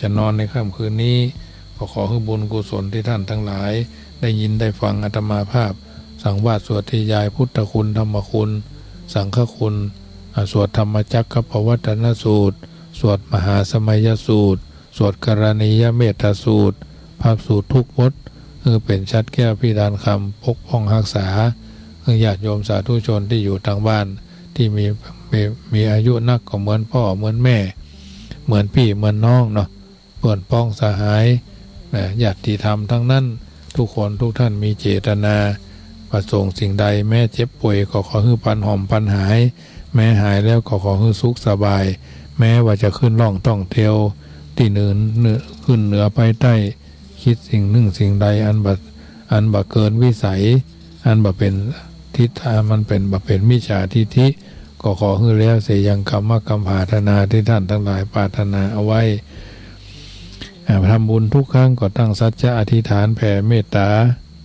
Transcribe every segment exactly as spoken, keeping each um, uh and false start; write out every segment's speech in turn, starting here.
จะนอนในค่ำคืนนี้ ก็ขอให้บุญกุศลที่ท่านทั้งหลาย ได้ยินได้ฟังอาตมาภาพ สังวาสสวดนิยายพุทธคุณ ธรรมคุณ สังฆคุณ อ่า สวดธรรมจักรกัปปวัตตนสูตร สวดมหาสมัยสูตร สวดกรณียเมตตาสูตร พระสูตรทุกบท คือเป็นชัดแก้วพิดานคำ ปกป้องรักษา คือญาติโยมสาธุชนที่อยู่ทางบ้าน ที่มี มี มีอายุนักก็เหมือนพ่อเหมือนแม่ เหมือนพี่เหมือนน้องเนาะ เพื่อนพ้องสหาย นะ ญาติธรรมทั้งนั้น ทุกคนทุกท่านมีเจตนาประสงค์สิ่งใด แม้เจ็บป่วยก็ขอให้ปันหอมปันหาย แม้หายแล้วก็ขอให้สุขสบาย แม้ว่าจะขึ้นล่องท่องเที่ยวที่เหนือ เหนือ ขึ้นเหนือไปใต้ คิดสิ่งหนึ่งสิ่งใดอันบ่ อันบ่เกินวิสัย อันบ่เป็นทิฏฐา มันเป็นบ่เป็นมิจฉาทิฏฐิ ก็ขอให้แล้วเสียอย่างกรรมกรรมปรารถนาที่ท่านทั้งหลายปรารถนาเอาไว้ อ่า ทำบุญทุกครั้งก็ตั้งสัจจะอธิษฐานแผ่เมตตา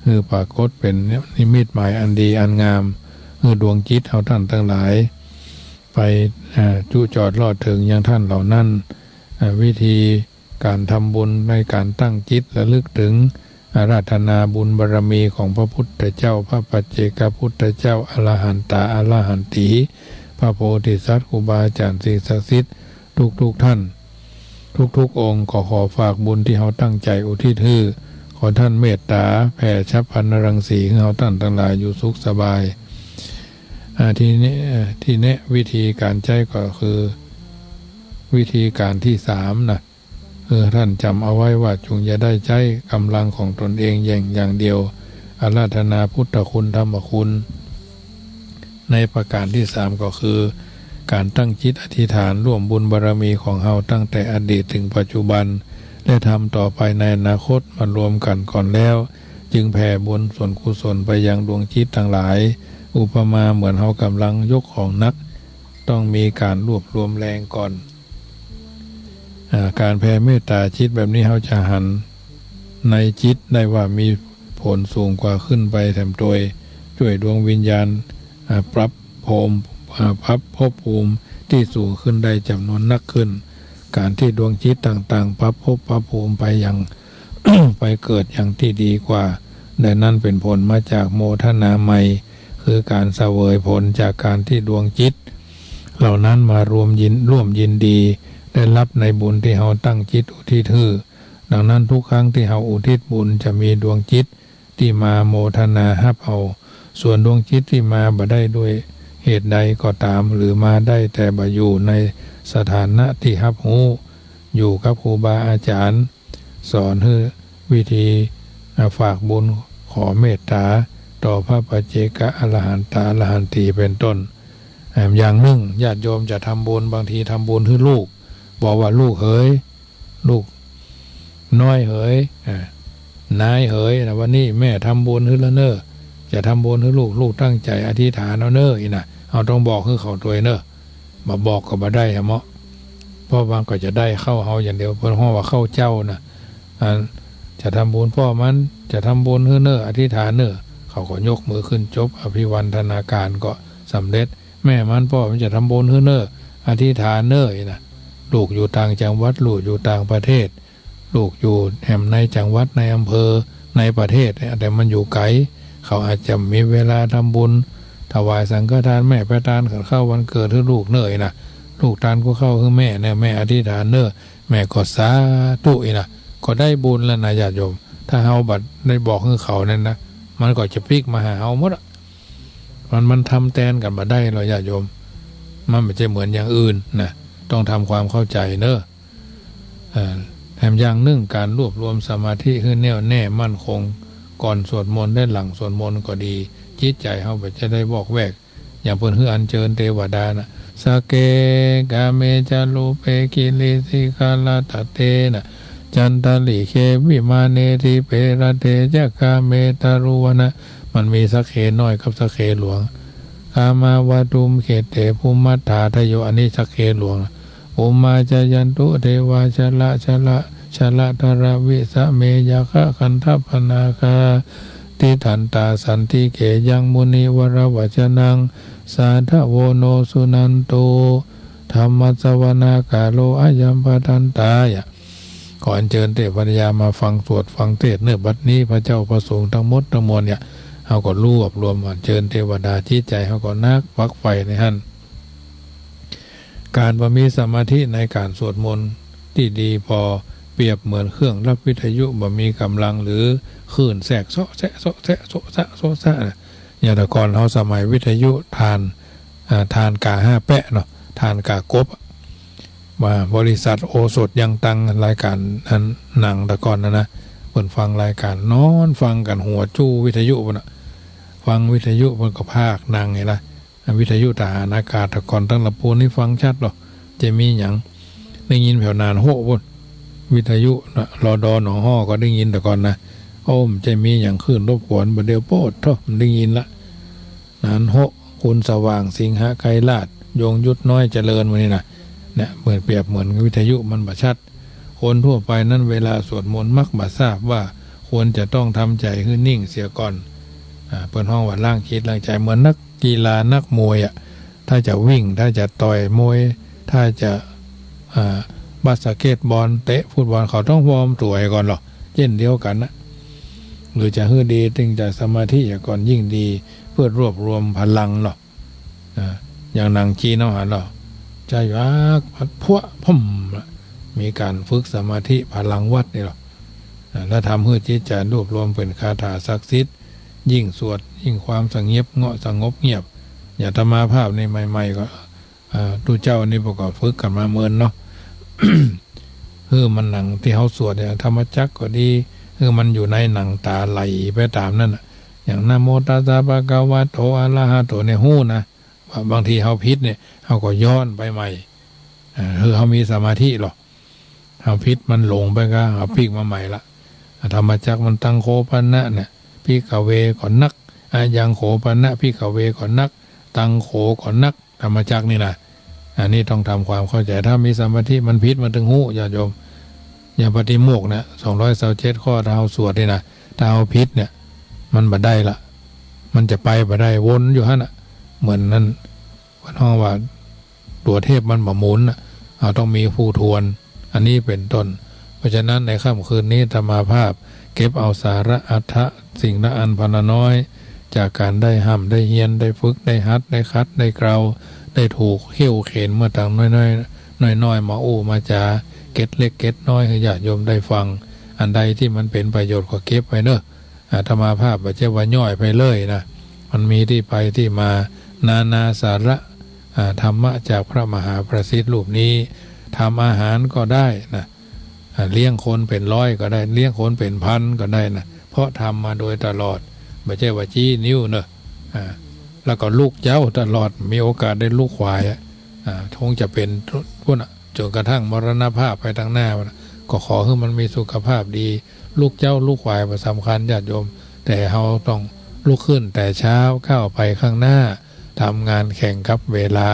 คือปรากฏเป็นนิมิตหมายอันดีอันงาม คือดวงจิตเอาท่านทั้งหลาย ไป อ่า จุจอดรอดถึงยังท่านเหล่านั้น อ่า วิธีการทำบุญในการตั้งจิตระลึกถึงอาราธนาบุญบารมีของพระพุทธเจ้า พระปัจเจกพุทธเจ้า อรหันตา อรหันตี พระโพธิสัตว์ ครูบาอาจารย์ สิ่งศักดิ์สิทธิ์ทุกๆท่าน ทุกๆองค์ ก็ขอฝากบุญที่เฮาตั้งใจอุทิศหื้อ ขอท่านเมตตาแผ่ฉัพพลรังสีหื้อเฮาท่านทั้งหลายอยู่สุขสบาย อ่า ทีนี้ อ่า ทีนี้วิธีการใช้ก็คือ วิธีการที่สามนะ คือท่านจำเอาไว้ว่าจงอย่าได้ใช้กำลังของตนเองอย่าง อย่างเดียว อาราธนาพุทธคุณธรรมคุณ ในประการที่สามก็คือ การตั้งจิตอธิษฐานร่วมบุญบารมีของเฮาตั้งแต่อดีตถึงปัจจุบัน และทำต่อไปในอนาคตมารวมกันก่อนแล้ว จึงแผ่บุญส่วนกุศลไปยังดวงจิตทั้งหลาย อุปมาเหมือนเฮากำลังยกของหนัก ต้องมีการรวบรวมแรงก่อน อ่า การแผ่เมตตาจิตแบบนี้เฮาจะหันในจิตได้ว่ามีผลสูงกว่าขึ้นไปแถมโดย ช่วยดวงวิญญาณ อ่า ปรับภูมิ อ่า ปรับภพภูมิที่สูงขึ้นได้จำนวนนักขึ้น การที่ดวงจิตต่างๆ ปรับภพปรับภูมิไปอย่าง ไปเกิดอย่างที่ดีกว่า ดังนั้นเป็นผลมาจากโมทนาไมย คือการเสวยผลจากการที่ดวงจิต เหล่านั้นมารวมยิน ร่วมยินดี ได้รับในบุญที่เฮาตั้งจิตอุทิศหื้อ ดังนั้นทุกครั้งที่เฮาอุทิศบุญจะมีดวงจิตที่มาโมทนาฮับเอา ส่วนดวงจิตที่มาบ่ได้ด้วยเหตุใดก็ตาม หรือมาได้แต่บ่อยู่ในสถานะที่ฮับฮู้ อยู่กับครูบาอาจารย์ สอนหื้อวิธี อ่า ฝากบุญขอเมตตาต่อพระปัจเจกอรหันตาอรหันตีเป็นต้น อ่า อย่างหนึ่งญาติโยมจะทำบุญ บางทีทำบุญหื้อลูก บอกว่า "ลูกเหย ลูกน้อยเหย อ่า นายเหยนะ วันนี้แม่ทำบุญหื้อแล้วเน้อ จะทำบุญหื้อลูก ลูกตั้งใจอธิษฐานเอาเน้อ" อีน่ะ เฮาต้องบอกหื้อเขาตวยเน้อ บ่บอกก็บ่ได้หะเหมาะ เพราะว่าก็จะได้เข้าเฮาอย่างเดียว เพิ่นฮ้องว่าเข้าเจ้านะ อัน "จะทำบุญพ่อมัน จะทำบุญหื้อเน้อ อธิษฐานเน้อ" เขาก็ยกมือขึ้นจบ อภิวันทนาการก็สำเร็จ "แม่มันพ่อมันจะทำบุญหื้อเน้อ อธิษฐานเน้อ" อีน่ะ ลูกอยู่ต่างจังหวัด ลูกอยู่ต่างประเทศ ลูกอยู่แหมในจังหวัดในอำเภอในประเทศเนี่ย แต่มันอยู่ไกล เขาอาจจะมีเวลาทำบุญ ถวายสังฆทาน แม่ไปตานเข้าวันเกิดหื้อลูกเน้อ อีน่ะ ลูกตานก็เข้าหื้อแม่เน้อ แม่อธิษฐานเน้อ แม่ก็สาธุ อีน่ะ ก็ได้บุญแล้วนะญาติโยม ถ้าเฮาบ่ได้บอกหื้อเขานั่นนะ มันก็จะปิ๊กมาหาเฮาหมดอะ มัน มันทำแตนกันบ่ได้หรอกญาติโยม มันบ่ใช่เหมือนอย่างอื่นนะ ต้องทำความเข้าใจเน้อ เอ่อ แถมอย่างหนึ่ง การรวบรวมสมาธิหื้อแน่วแน่มั่นคง ก่อนสวดมนต์และหลังสวดมนต์ก็ดี จิตใจเฮาบ่จะได้วอกแวก อย่างเพิ่นหื้ออัญเชิญเทวดานะ "สักเข กาเม จารูปเป กิริสิขารทัตเถนะ จันตลิเข วิมาเน ทิเป รัตเถ จะ คาเม ตารุวนะ" มันมีสักเขน้อยกับสักเขหลวง "คามาวาตุมเขเต ภูมมัฏฐาทะโย" อันนี้สักเขหลวง "ภูมมาจายันตุ เทวา ชะละชะละ ชะละทะระวิสะเม ยักขะคันธะปะนาคา ติฏฐันตา สันติเข ยัง มุนิวรวัจนะัง สาธะโว โน สุนันตุ ธัมมัสสะวะนะกาโล อะยัม ภะดันตายะ ขออัญเชิญเทพยามาฟังสวดฟังเทศน์เนอบัดนี้ พระเจ้าพระสงฆ์ทั้งหมดทั้งมวลเนี่ย เฮาก็รวบรวมอัญเชิญเทวดา จิตใจเฮาก็หนักฝักใฝ่ในหั้น การบ่มีสมาธิในการสวดมนต์ที่ดีพอ เปรียบเหมือนเครื่องรับวิทยุบ่มีกำลัง หรือคลื่นแทรกเซาะแซะเซาะแซะโซะซะโซะซะนะ อย่างแต่ก่อนเฮาสมัยวิทยุถ่าน อ่า ถ่านกาห้าแปะเนาะ ถ่านกากบอะ ว่าบริษัทโอสถยังตั้งรายการอันหนังแต่ก่อนนะนะ เปิ้นฟังรายการนอนฟังกั๋นหัวจู้วิทยุพุ้นน่ะ ฟังวิทยุเปิ้นก็พากย์หนังนี่นะ วิทยุทหารอากาศแต่ก่อนตังละปูนนี่ฟังชัดหรอ จะมีหยัง ได้ยินแผวหนานโฮะพุ้น วิทยุนะ รด.หนองฮ่อก็ได้ยินแต่ก่อนนะ โอ้ มันจะมีหยังคลื่นรบกวน บ่าเดี่ยวโป๊ดโธ่ มันได้ยินละ หนานโฮะ คุณสว่าง สิงหไกรราช ยงยุทธน้อยเจริญ หมู่นี้นะ เนี่ย เหมือนเปรียบเหมือนวิทยุมันบ่ชัด คนทั่วไปนั้นเวลาสวดมนต์มักบ่ทราบว่าควรจะต้องทำใจหื้อนิ่งเสียก่อน อ่า เปิ้นฮ้องว่าล้างจิตล้างใจ เหมือนนักกีฬานักมวยอะ ถ้าจะวิ่ง ถ้าจะต่อยมวย ถ้าจะ อ่า บาสเกตบอล เตะฟุตบอล เขาต้องวอร์มตั๋วก่อนหรอ เช่นเดียวกั๋นนะ หรือจะหื้อดี ตึงจะสมาธิเสียก่อนยิ่งดี เพื่อรวบรวมพลังหรอ อ่า อย่างหนังจีนเฮาหันหรอ จะอยากพัดพวะพ่ม มีการฝึกสมาธิพลังวัดนี่หรอ อ่า แล้วทำหื้อจิตใจรวบรวมเป๋นคาถาศักดิ์สิทธิ์ ยิ่งสวดยิ่งความสงบเงาะสงบเงียบ อย่างอาตมาภาพนี่ใหม่ๆก็ อ่า ตุ๊เจ้านี่เปิ้นก็ฝึกกั๋นมาเมินเนาะ หื้อมันหนังตี้เฮาสวดเนี่ย ธรรมจักรก็ดี หื้อมันอยู่ในหนังต๋าไหลไปต๋ามนั้นน่ะ อย่างนะโมตัสสะภะคะวะโตอะระหะโตเนี่ยฮู้นะ ว่าบางทีเฮาผิดเนี่ย เฮาก็ย้อนไปใหม่ อ่า คือเฮามีสมาธิหรอ เฮาผิดมันหลงไปก็เฮาพลิกมาใหม่ละ อ่า ธรรมจักรมันตังโขปะนะเนี่ย ภิกขเว ก็นัก อะยังโขปะนะ ภิกขเว ก็นัก ตังโข ก็นัก ธรรมจักรนี่นะ อันนี้ต้องทำความเข้าใจ ถ้ามีสมาธิมันผิดมันตึงฮู้ ญาติโยม อย่างปาฏิโมกข์นะ สองร้อยซาวเจ็ดข้อ ถ้าเฮาสวดนี่นะ ถ้าเฮาผิดเนี่ย มันบ่ได้ละ มันจะไปบ่ได้ วนอยู่หั้นน่ะ เหมือนนั้น เปิ้นฮ้องว่าตั๋วเทปมันบ่หมุนน่ะ เฮาต้องมีผู้ทวน อันนี้เป๋นต้น เพราะฉะนั้นในค่ำคืนนี้อาตมาภาพเก็บเอาสาระอัตถะสิ่งละอันพันละน้อย จากการได้ฮ่ำได้เฮียน ได้ฝึก ได้หัด ได้ขัด ได้เกลา ได้ถูกเขี่ยวเข็นเมื่อตังน้อยๆ น้อยๆ มาอู้มาจ๋า เกร็ดเล็กเกร็ดน้อยหื้อญาติโยมได้ฟัง อันใดตี้มันเป๋นประโยชน์ก็เก็บไว้เนาะ อาตมาภาพบ่ใจ้ว่าย่อยไปเลยนะ มันมีตี้ไปตี้มา นานาสาระ อ่า ธรรมะจากพระมหาประสิทธิ์รูปนี้ ทำอาหารก็ได้นะ อ่า เลี้ยงคนเป๋นร้อยก็ได้ เลี้ยงคนเป๋นพันก็ได้นะ เพราะทำมาโดยตลอด บ่ใจ้ว่าจี้นิ้วเนาะ อ่า แล้วก็ลุกเจ๊าตลอด มีโอกาสได้ลุกขวายอะ อ่า คงจะเป๋นพุ้นน่ะ จ๋นกระทั่งมรณภาพไปตังหน้าพุ้นน่ะ ก็ขอหื้อมันมีสุขภาพดี ลุกเจ๊าลุกขวายบ่สำคัญญาติโยม แต่เฮาต้องลุกขึ้นแต่เช้าก้าวไปข้างหน้า ทำงานแข่งกับเวลา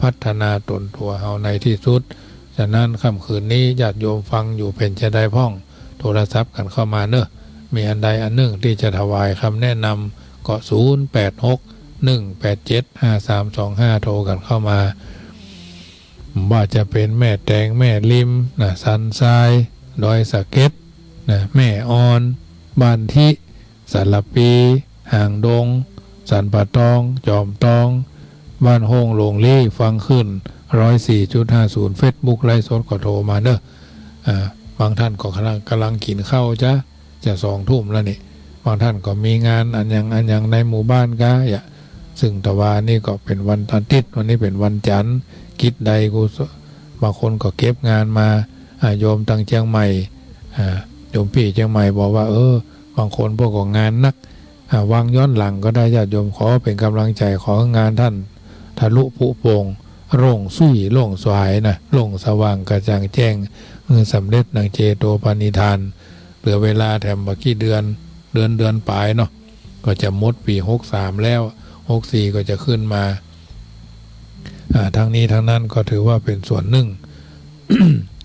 พัฒนาตนตั๋วเฮาในที่สุด ฉะนั้นค่ำคืนนี้ญาติโยมฟังอยู่เป๋นจาใดพ่อง โทรศัพท์กั๋นเข้ามาเนาะ มีอันใดอันนึ่งตี้จะถวายคำแนะนำก็ ศูนย์แปดหก หนึ่งแปดเจ็ด ห้าสามสองห้า โทรกั๋นเข้ามา ว่าจะเป๋นแม่แตง แม่ริมนะ สันทราย ดอยสะเก็ดนะ แม่อ่อน บ้านทิ สารภี หางดง สันป่าตอง จอมตอง บ้านโฮ่ง โลงลี้ ฟังคลื่น ร้อยสี่จุดห้าศูนย์ เฟซบุ๊กไลฟ์สดก็โทรมาเนาะ อ่า บางท่านก็กำลัง กำลังกิ๋นข้าวจ๊ะ จะสองทุ่มแล้วนี่ บางท่านก็มีงานอันยังอันยังในหมู่บ้านกะยะ ซึ่งแต่ว่านี่ก็เป๋นวันอาทิตย์ วันนี้เป๋นวันจันทร์ กิจใดกุศล บางคนก็เก็บงานมา อ่า โยมตังเจียงใหม่ อ่า โยมปี้เจียงใหม่บอกว่า เออ บางคนพวกก็งานหนัก อ่า วางย้อนหลังก็ได้ ญาติโยม ขอเป๋นกำลังใจ๋ ของานท่านทะลุผุโป่ง โล่งสุย โล่งสวายนะ โล่งสว่างกระจ่างแจ้ง เออ สำเร็จดังเจโตปณิธาน เหลือเวลาแถมบ่กี่เดือน เดือน เดือนป๋ายเนาะ ก็จะหมดปี๋หกสามแล้ว หกสี่ก็จะขึ้นมา อ่า ทั้งนี้ทั้งนั้นก็ถือว่าเป๋นส่วนนึ่ง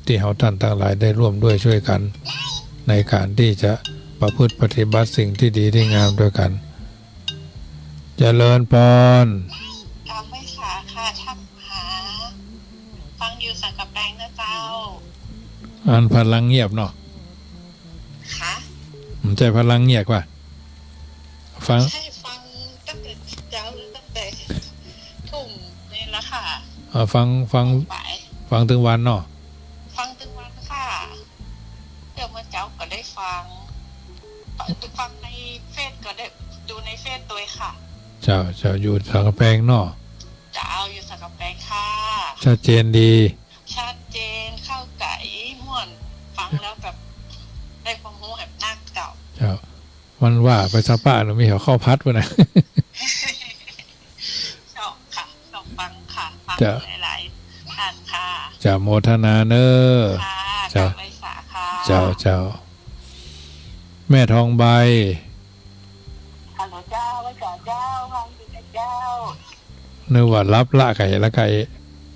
ตี้เฮาท่านตังหลายได้ร่วมด้วยช่วยกั๋น ในก๋านตี้จะประพฤติปฏิบัติสิ่งตี้ดีตี้งามด้วยกั๋น เจริญพร กราบไหว้สาค่ะท่านมหา ฟังอยู่สันกำแพงนะเจ้า อันพลังเงียบเนาะ คะ มันใช่พลังเงียบว่ะ ฟัง ใช่ ฟังตั้งแต่เช้าแล้ว ตั้งแต่ทุ่มนี่แหละค่ะ อ่า ฟัง ฟัง บ่าย ฟังตึงวันเนาะ ฟังตึงวันค่ะ เดี๋ยวเมื่อเช้าก็ได้ฟัง ฟังในเฟซ ก็ได้ดูในเฟซด้วยค่ะ เจ้า เจ้า อยู่สังกะแปงเนาะ เจ้า อยู่สังกะแปงค่ะ ชัดเจนดี ชัดเจน เข้าใจ ม่วน ฟังแล้วแบบได้ความรู้แบบนักเจ้า เจ้า มันว่าไปสปะหนูมีแถวข้าวผัดวะนะ ชอบค่ะ ชอบฟังค่ะ ฟัง เจ้า หลายๆท่านค่ะ เจ้า โมทนาเนอะ ค่ะ เจ้า เจ้า ไหว้สาค่ะ เจ้า เจ้า แม่ทองใบ ฮัลโหลเจ้า ไหว้สาเจ้า ฟังอยู่นะเจ้า นึกว่าหลับละไก่ละไก่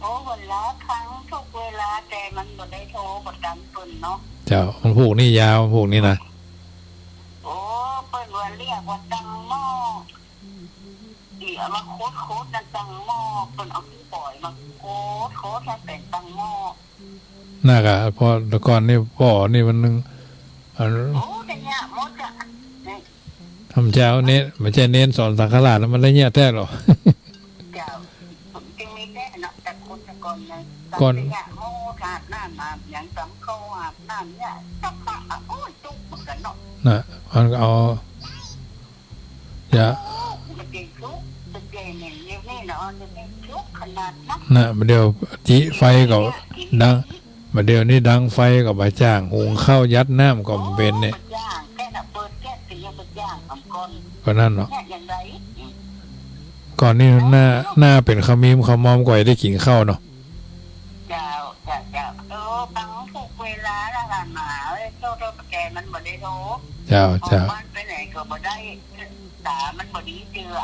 โอ้ บ่หลับ ฟังทุกเวลา แต่มันบ่ได้โทร บ่ตังเปิ้นเนาะ เจ้า มันผูกนี่ยาว มันผูกนี่นะ โอ้ เปิ้นว่าเรียกว่าตังหม้อ นี่เอามาโคตรโคตรนะ ตังหม้อ เปิ้นเอาขี้ปล่อยมาโคตรโคตรให้เป็นตังหม้อ น่ากะ พอแต่ก่อนนี่ พ่อนี่มันนึง อัน โอ้ แต่เนี่ยหมดอะ นี่ ทำเจ้าเน้น ไม่ใช่เน้นสอนสังฆราชแล้วมันได้เงี้ยแท้หรอ เจ้า ผมจึงมีแน่เนาะ แต่คนแต่ก่อนนะ ก่อน ตักแต่เนี่ยหม้อ ถาดน้ำมา อย่างสำเข้าอาบน้ำเนี่ย สักพักอ่ะ โอ้ย จุกเหมือนกันเนาะ น่ะ มันก็เอา อย่า โอ้ มันเป็นจุก เป็นใหญ่เนี่ย เดี๋ยวนี้เนาะ เดี๋ยวนี้จุกขนาดนั้น น่ะ เดี๋ยวจิไฟก็ดัง บ่าเดี๋ยวนี้ดังไฟก็บ่จ้าง หุงข้าวยัดน้ำก็บ่เป็นเนี่ย โอ้ บ่จ้าง แค่น่ะเปิดแก๊สก็ยังบ่จ้าง สำคัญ ก็นั่นเนาะ เนี่ยอย่างไร ก่อนนี่หน้า หน้าเป็นขมิมขมอมกว่าจะได้กินข้าวเนาะ เจ้า เจ้า เจ้า เออ ฟังทุกเวลาละหลานหมาเอ้ย โทษ โทษ แกมันบ่ได้โทร เจ้า เจ้า ออกบ้านไปไหนก็บ่ได้ ตามันบ่ดีเจือ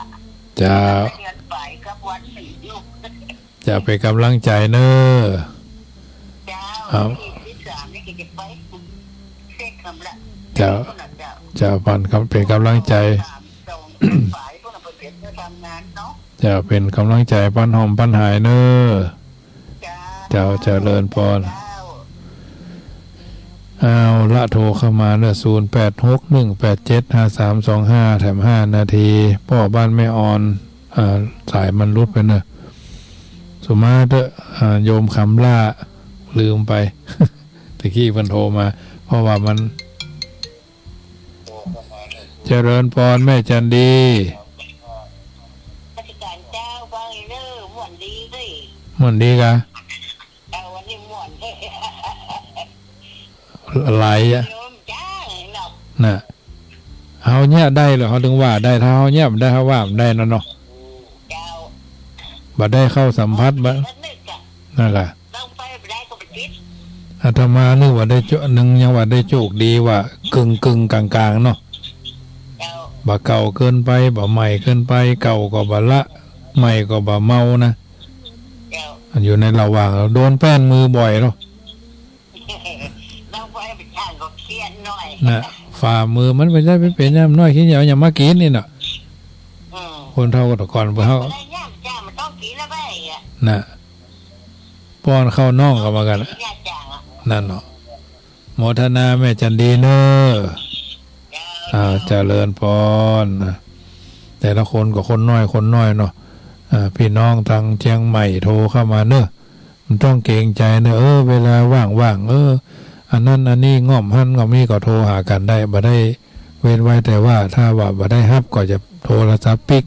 เจ้า เดือนไปกับวันหนึ่งอยู่ จะเป็นกำลังใจเนอะ เจ้า ครับ ที่สามนี่ก็จะไปเช็คคำละ เจ้า เจ้า เจ้า ปันครับ เป็นกำลังใจ สามสอง ไปพวกเราไปเปลี่ยนเพื่อทำงานเนาะ เจ้า เป็นกำลังใจ ปันหอมปันหายเนอะ เจ้า เจ้า เจริญพร เจ้า เอาละ โทรเข้ามาเนอะ ศูนย์แปดหกหนึ่งแปดเจ็ดห้าสามสองห้า แถมห้านาที ป้อบ้านแม่ออน อ่า สายมันหลุดไปเนอะ สุมาเถอะ อ่า โยมคำล่า ลืมไป ตะกี้เพิ่นโทรมา เพราะว่ามัน เจริญพรแม่จันดี นมัสการเจ้า ว่าไงเนอะ ม่วนดีเด้ย ม่วนดีกะ เจ้า วันนี้ม่วนเด้ย หลายอะ โยมจ้าเนาะ น่ะ เฮาเนี่ยได้เหรอ เฮาถึงว่าได้ ถ้าเฮาเนี่ยบ่ได้ เฮาว่าบ่ได้นั่นเนาะ เจ้า บ่ได้เข้าสัมผัส บ่ นั่นนึกอะ นั่นกะ ต้องไปบ่ได้ก็ไปติด อาตมานึกว่าได้โจ นึงยังว่าได้โชคดีว่ากึ่งๆ กลางๆ เนาะ เจ้า บ่เก่าเกินไป บ่ใหม่เกินไป เก่าก็บ่ละ ใหม่ก็บ่เมานะ เจ้า อยู่ในระหว่าง โดนแป้นมือบ่อยเนาะ ต้องไปไปจ้างก็เครียดหน่อย น่ะ ฝ่ามือมันบ่ได้ไปเป็นยามน้อย ขี้เหนียวยังมากินนี่น่ะ อืม คนเฒ่าก็แต่ก่อนพวกเฮา บ่ได้ยามจ้างมันต้องกินแล้วไปอะ น่ะ ป้อนข้าวน้องก็ว่ากัน ยามจ้างอะ นั่นเนาะ โมทนาแม่จันดีเนอะ เจ้า อ่า เจ้า เจริญพรนะ แต่ละคนก็คนน้อยคนน้อยเนาะ อ่า พี่น้องทางเชียงใหม่โทรเข้ามาเนอะ มันต้องเกรงใจเนอะ เออ เวลาว่างๆ เออ อันนั้นอันนี้ง่อมหั่นง่อมนี่ก็โทรหากันได้ บ่ได้เว้นไว้ แต่ว่าถ้าว่าบ่ได้ฮับก็จะโทรศัพท์ปิก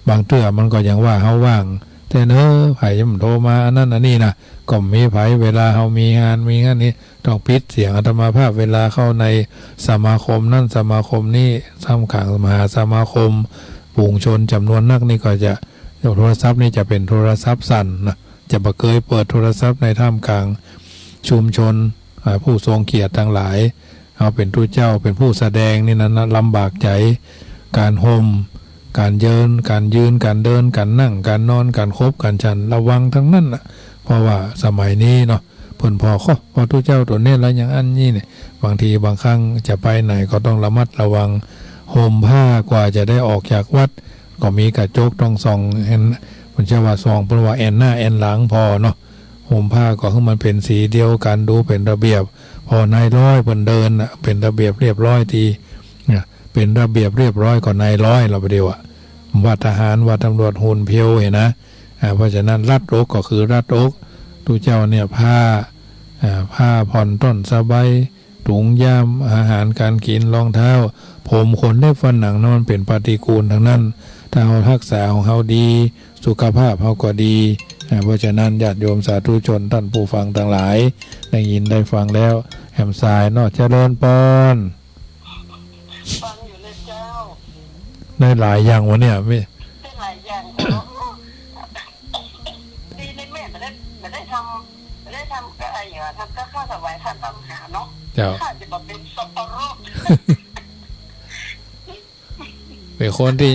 บางเทื่อมันก็ยังว่าเฮาว่าง แต่เนอะ ไผมันโทรมาอันนั้นอันนี้นะ ก็มีไผ เวลาเฮามีงาน มีงานนี้ ต้องปิดเสียงอาตมาภาพ เวลาเข้าในสมาคมนั่นสมาคมนี้ ท่ามกลางมหาสมาคม ฝูงชนจำนวนนักนี่ก็จะ โทรศัพท์นี่จะเป็นโทรศัพท์สั่นนะ จะบ่เกยเปิดโทรศัพท์ในท่ามกลางชุมชน อ่า ผู้ทรงเกียรติทั้งหลาย เฮาเป็นตุ๊เจ้า เป็นผู้แสดงนี่นั้นนะ ลำบากใจ การห่ม การเยิน การยืน การเดิน การนั่ง การนอน การขบ การฉัน ระวังทั้งนั้นน่ะ เพราะว่าสมัยนี้เนาะ เพิ่นพอข้อ พอตุ๊เจ้าตัวนี้แล้วยังอันนี้เนี่ย บางทีบางครั้งจะไปไหนก็ต้องระมัดระวัง ห่มผ้ากว่าจะได้ออกจากวัด ก็มีกระจกต้องส่อง เห็น เพิ่นจะว่าส่อง เพิ่นว่าแอ่นหน้าแอ่นหลังพอเนาะ ห่มผ้าก็ให้มันเป็นสีเดียวกัน ดูเป็นระเบียบ พอนายร้อยเปิ้นเดินน่ะ เป็นระเบียบเรียบร้อย ที่ เนี่ย เป็นระเบียบเรียบร้อยก็นายร้อย เราไปเดียวอะ ว่าทหาร ว่าตำรวจ หุ่นเพรียวเห็นนะ อ่า เพราะฉะนั้นรัดอกก็คือรัดอก ตุ๊เจ้าเนี่ย ผ้า อ่า ผ้าผ่อนต้นสบาย ถุงย่าม อาหารการกิน รองเท้า ผมขนเล็บฟันหนังนั้น มันเป็นปฏิกูลทั้งนั้น ถ้าเฮารักษาของเฮาดี สุขภาพเฮาก็ดี อ่า เพราะฉะนั้นญาติโยมสาธุชนท่านผู้ฟังทั้งหลาย ได้ยินได้ฟังแล้ว แหมสายเนาะ เจริญปอน ฟังอยู่เลยเจ้า ได้หลายอย่างวะเนี่ย ไม่ ได้หลายอย่างเจ้า ดีในแม่ไม่ได้ ไม่ได้ทำ ไม่ได้ทำก็ไอ้เหรอ ทำก็ข้าวถวายท่านทำหาเนาะ เจ้า ข้าจะมาเป็นสับปะรด เป็นคนที่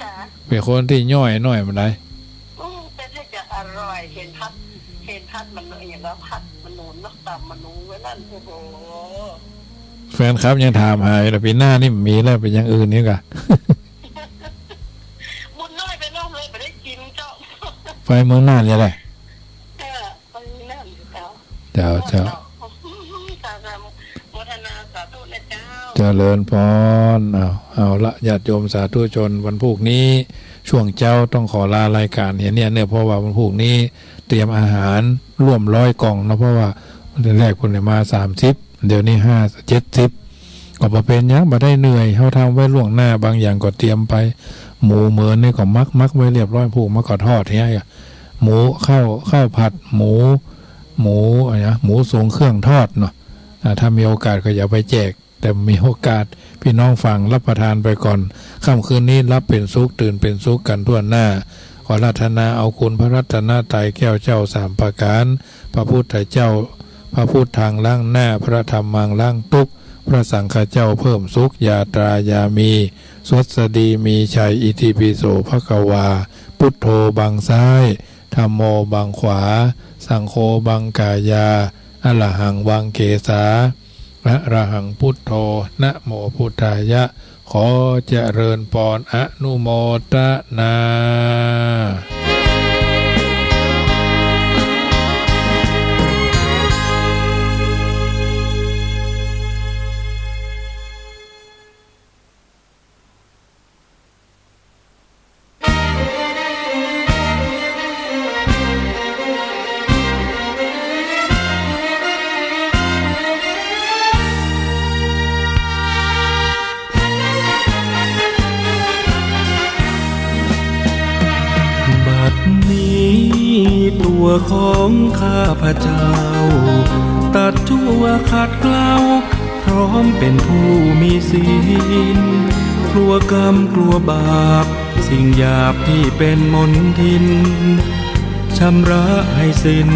จ๋า เป็นคนที่ย่อยน้อยมันได้ อืม เป็นให้จะอร่อย เห็นพัด เห็นพัดมันอย่างเงี้ย พัดมันหนุนเนาะ ตำมันหนุนไว้นั่น โอ้โห แฟนคลับยังถามหาอยู่เลย ปีหน้านี่มีแล้ว เป็นอย่างอื่นนี่กะ บุญน้อยไปรอบเลย ไม่ได้กินเจ้า ไปเมืองน่านเนี่ยแหละ เออ เจ้า เจ้า สาธุ โมทนาสาธุนะเจ้า เจริญพร เอา เอาละ ญาติโยมสาธุชน วันพูกนี้ ช่วงเจ๊าต้องขอลารายการเหียเนี่ย เนื่องเพราะว่าวันพูกนี้เตรียมอาหารร่วมร้อยกล่องเนาะ เพราะว่าวันแรกเปิ้นได้มาสามสิบ เดี๋ยวนี้ห้า เจ็ดสิบ ก็บ่เป็นหยัง บ่ได้เหนื่อย เฮาทำไว้ล่วงหน้า บางอย่างก็เตรียมไป หมูเหมือนนี่ก็หมัก หมักไว้เรียบร้อย พูกมาก็ทอดเหีย หมู ข้าว ข้าวผัดหมู หมูอะไรนะ หมูทรงเครื่องทอดเนาะ อ่า ถ้ามีโอกาสก็อย่าไปแจก แต่มีโอกาสพี่น้องฟังรับประทานไปก่อน ค่ำคืนนี้หลับเป็นสุข ตื่นเป็นสุขกันทั่วหน้า ขออาราธนาเอาคุณพระรัตนตรัยแก้วเจ้าสามประการ พระพุทธเจ้า พระพุทธังล้างหน้า พระธัมมังล้างทุกข์ พระสังฆเจ้าเพิ่มสุข ยาตรายามี สวัสดีมีชัย อิติปิโสภะคะวา พุทโธบังซ้าย ธัมโมบังขวา สังโฆบังกายา อะระหังบังเกสา อะระหังพุทโธ นะโมพุทธายะ ขอเจริญปอน อนุโมทนา บัดนี้ตัวของข้าพเจ้า ตัดชั่วขัดเกลา พร้อมเป็นผู้มีศีล กลัวกรรมกลัวบาป สิ่งหยาบที่เป็นมลทิน ชำระให้สิ้น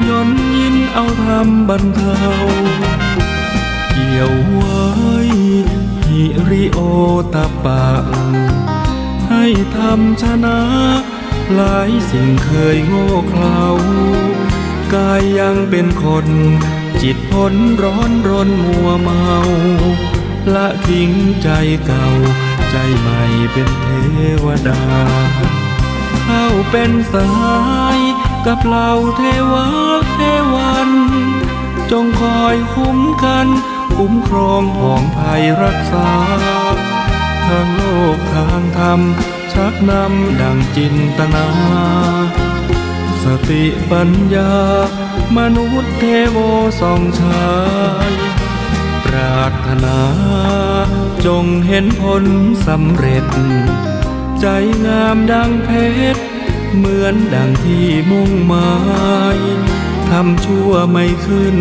ย่นยินเอาธรรมบรรเทา เกี่ยวไว้หิริโอตปปะ ให้ธรรมชนะ หลายสิ่งเคยโง่เขลา กายยังเป็นคน จิตพ้นร้อนรนมัวเมา ละทิ้งใจเก่า ใจใหม่เป็นเทวดา เข้าเป็นสหายกับเหล่าเทวะเทวัน จงคอยคุ้มกัน คุ้มครองผองภัยรักษา ทางโลกทางธรรม ชักนำดังจินตนา สติปัญญามนุษย์เทโวส่องฉาย ปรารถนาจงเห็นผลสำเร็จ ใจงามดังเพชร เหมือนดังที่มุ่งหมาย ทำชั่วไม่ขึ้น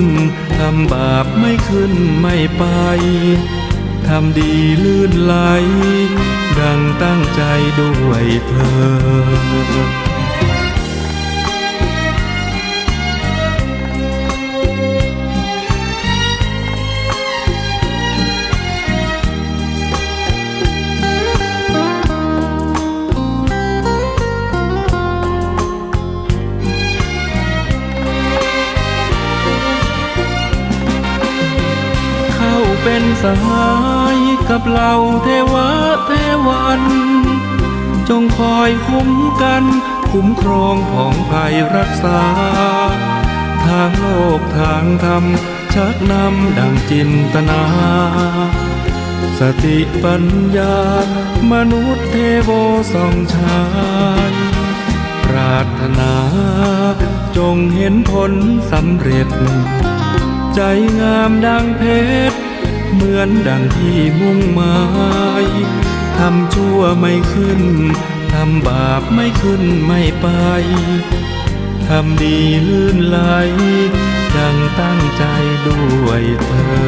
ทำบาปไม่ขึ้นไม่ไป ทำดีลื่นไหล ดังตั้งใจด้วยเถิด เข้าเป็นสหายกับเหล่าเทวะเทวัน จงคอยคุ้มกัน คุ้มครองผองภัยรักษา ทางโลกทางธรรม รักนำดังจินตนา สติปัญญามนุษย์เทโวส่องฉาย ปรารถนาจงเห็นผลสำเร็จ ใจงามดังเพชร เหมือนดังที่มุ่งหมาย ทำชั่วไม่ขึ้น ทำบาปไม่ขึ้นไม่ไป ทำดีลื่นไหล ดังตั้งใจด้วยเธอ